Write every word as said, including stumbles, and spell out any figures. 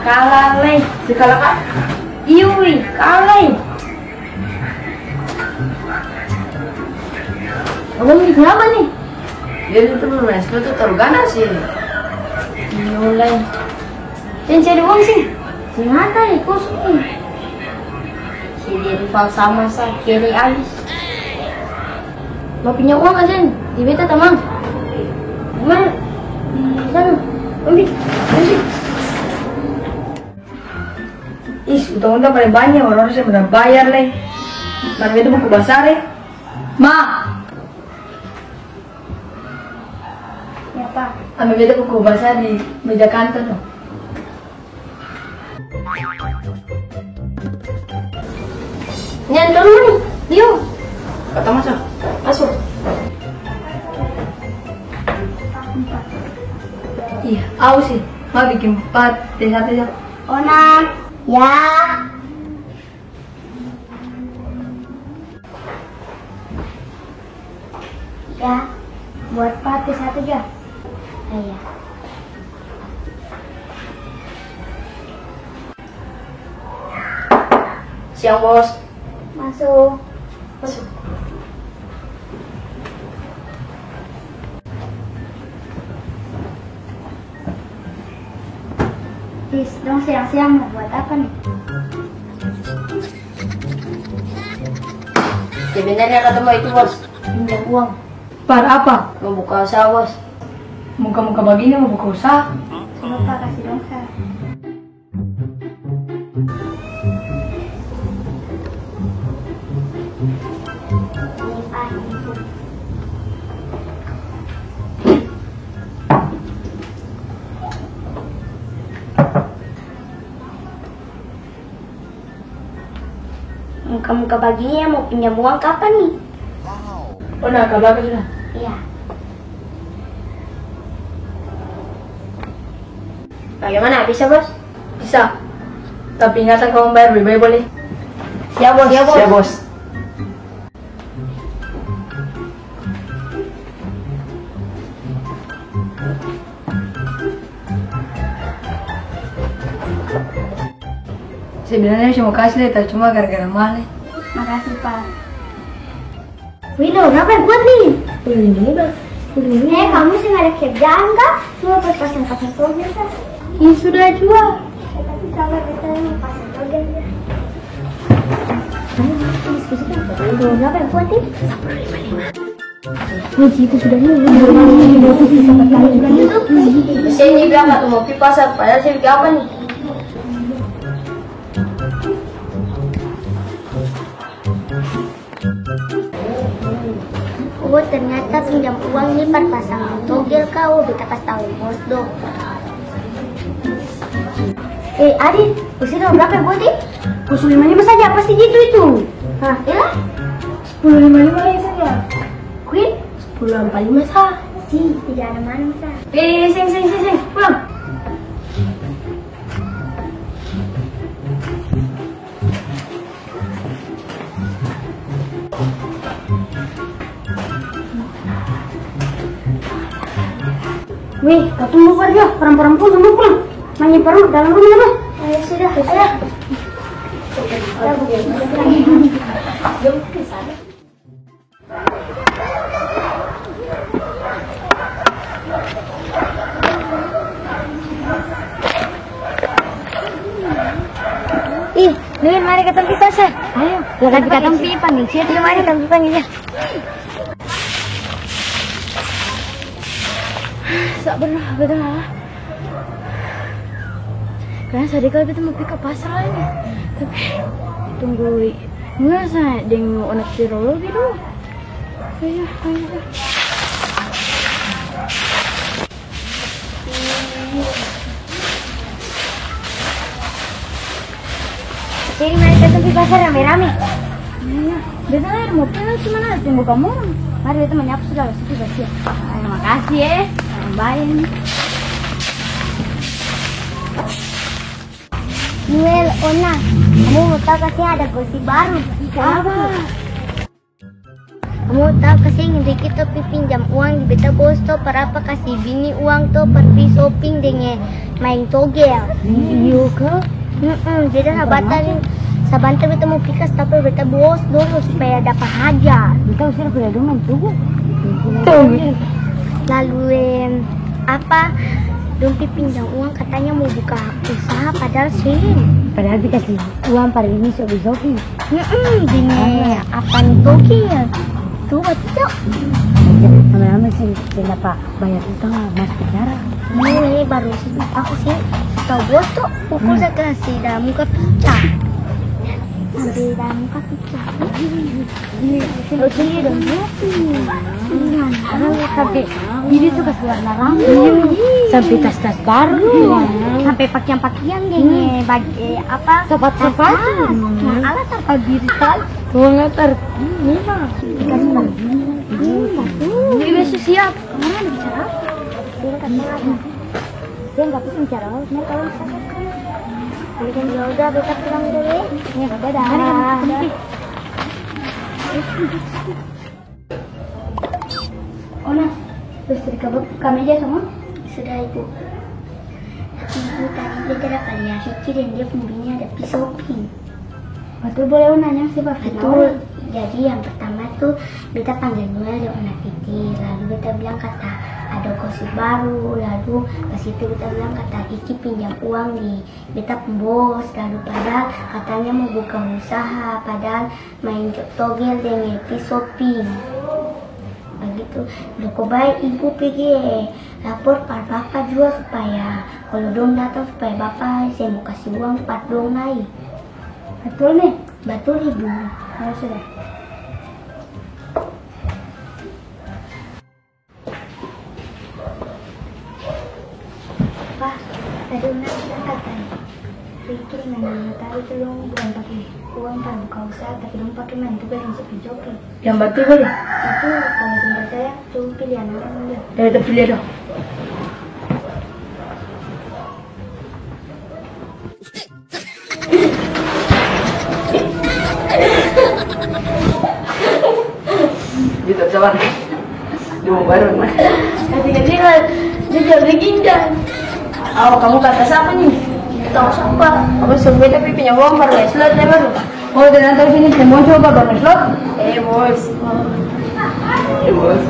Kalah lai. Su kalah ka? Iyo, weh, kalah lai. Abang biking apa ni? Dia itu pemain sepatu taru gana sih. Iyo lai. Seng cari uang sih. Seng ada, eh, kosong ni. Si dia rival sama sa, kere abis. Mau pinjam uang ka seng? Di beta tamang. Mana? Di sana. Ambil, ambil. Is, utang-utang paleng banya, orang-orang seng pernah bayar lai. Mana beta buku basar e? Ma! Ya, Pa. Ambe beta buku basar di meja kantor dong. Ni antar dulu ni, Lio. Kata maso. Maso. Ih, aus sih. Ma biking pat, teh satu ja. Ona. Ya. Ya, buat papi satu ja. Ah, iya. Siang, Bos. Masuk. Masuk. Tis, dong siang-siang mo buat apa ni? Sebenarnya katong mau itu, Bos. Pinjam uang. Par apa? Mau buka usaha, Bos. Muka-muka bagini mau buka usaha? Coba, Pa, kasi dong sa. Muka-muka bagini yang mau pinjam uang kapan ni? Oh, nah, ka blakang sudah. Iya. Bagaimana? Bisa, Bos? Bisa. Tapi ingatan kamu bayar bae-bae, boleh? Siap, Bos. Siap, Bos. Siap, Bos. Sebenarnya cuma kasih le, tapi cuma gara-gara mahal le. Makasih, Pa. Wino, berapa yang kuat nih? Sepuluh lima lima. Sepuluh lima lima. Eh, kamu sih nggak ada kerjaan kah? Cuma pas pasang-pasang togel kah? Ya sudah jua. Eh, tapi sabar, kita mau pasang togel ya. Kamu diskusi kan? Berapa yang kuat nih? Wih, itu sudah nih. Saya ini bilang nggak mau pi pasar, padahal saya bikin apa nih? Oh, ternyata pinjam uang ni par pasang togel ka, oh, beta kas tau bos dong. Eh, Adi, usia dong berapa yang buat, eh? Kosong lima lima saja, pasti gitu itu. Hah, iya? Sepuluh lima lima lagi saja. Queen? Sepuluh empat lima sa. Si, tidak ada mana sa. Eh, seng, seng, seng, seng, pulang. Weh, katong bubar jua, parampuang-parampuang samua pulang. Mandi par dalam rumah, rumah. Eh, sudah, sudah. Ih, Lin, mari katong pi pasar. Ayo, katong pi panggil siapa? Iya, mari katong pi panggil dia. Sabar lah, betul lah. Kayaknya sadiki beta mo pi ka pasar lai ni. Tapi tunggu, masa deng ona pi rologi dolo. Ayo, ayo, ayo. Jadi mari katong pi pasar rame-rame. Iya, beta lai mo pi, cuman ada tunggu kamong. Mari beta manyapu sudah, sudah basia. Ayo, makasih e. Bae. Noel, Ona, kamu mau tahu kasih ada gosip baru? Apa? Kamu tau ka seng, Riki to pi pinjam uang di beta bos to, par apa kasi bini uang to, par pi shopping deng maeng togel. Iyo ka? Mm-mm, jadi sabantar ni, sabantar beta mo pi kas tau pa beta bos dolo supaya dapa hajar. Beta usir pada dong maeng togel. Lalu, em, apa, dong pi pinjam uang katanya mo buka usaha padahal seng. Padahal pi kasi uang par ini shopping-shopping. Mm-mm, deng apa ni togel. Tuh, batul, Cok. Lama-lama seng, seng dapa bayar utang, masuk penjara. Ini baru sih, aku sih tau bos tuh pukul sa kasi dalam muka pica. Sampai dalam muka pica. Oke, dong. Iya, sampai diri tuh kasi warna rambut. Iya. Sampai tas-tas baru. Sampai pakiang-pakiang gini, bag-, eh, apa? Sepatu-sepatu. Nah, ala tarpal diri tau. Tuh, nggak tar-, ini mah. Ini mah. Ini mah sudah siap. Kemana bicara? Dia nggak bisa bicara. Nah, kalau misalkan. Ya udah, beta pulang dulu, ya. Ya, dadah. Mari, mari, mari. Ona, su setrika kameja samua? Sudah, Ibu. Tapi, Ibu, tadi beta dapa lia Riki deng dia pung bini ada pi shopping. Batul, boleh Ona nanya sih, Pak Firman? Batul. Jadi, yang pertama tuh, beta panggil Noel deng Ona Titi. Lalu beta bilang kata ada gosip baru. Lalu pas itu beta bilang kata Riki pinjam uang di beta pung bos, lalu padahal katanya mo buka usaha, padahal maeng cok togel deng pi shopping. Bagitu, loko bae ibu pigi lapor par bapa jua supaya kalo dong datang supaya bapa seng mo kasi uang par dong lai. Batul ni? Batul ibu. Ya sudah. Pa, tadi Una bilang kata Riki deng Ana Natali tu dong bukan pake uang par buka usaha, tapi dong pake maeng togel deng shopping-shopping. Yang batul boleh? Itu kalo seng percaya, coba pi lia Ana bilang. Ya, kita pi lia dong. Gitu, sabar. Dia mau baru, Mas. Nanti dia bilang, dia jual daging, dan. Oh, kamu kata siapa nih? Tahu siapa? Kamu suruh beta pi pinjam uang baru, slot, baru. Oh, dan tahu sini, saya mau coba baru slot. Eh, bos. Eh, bos.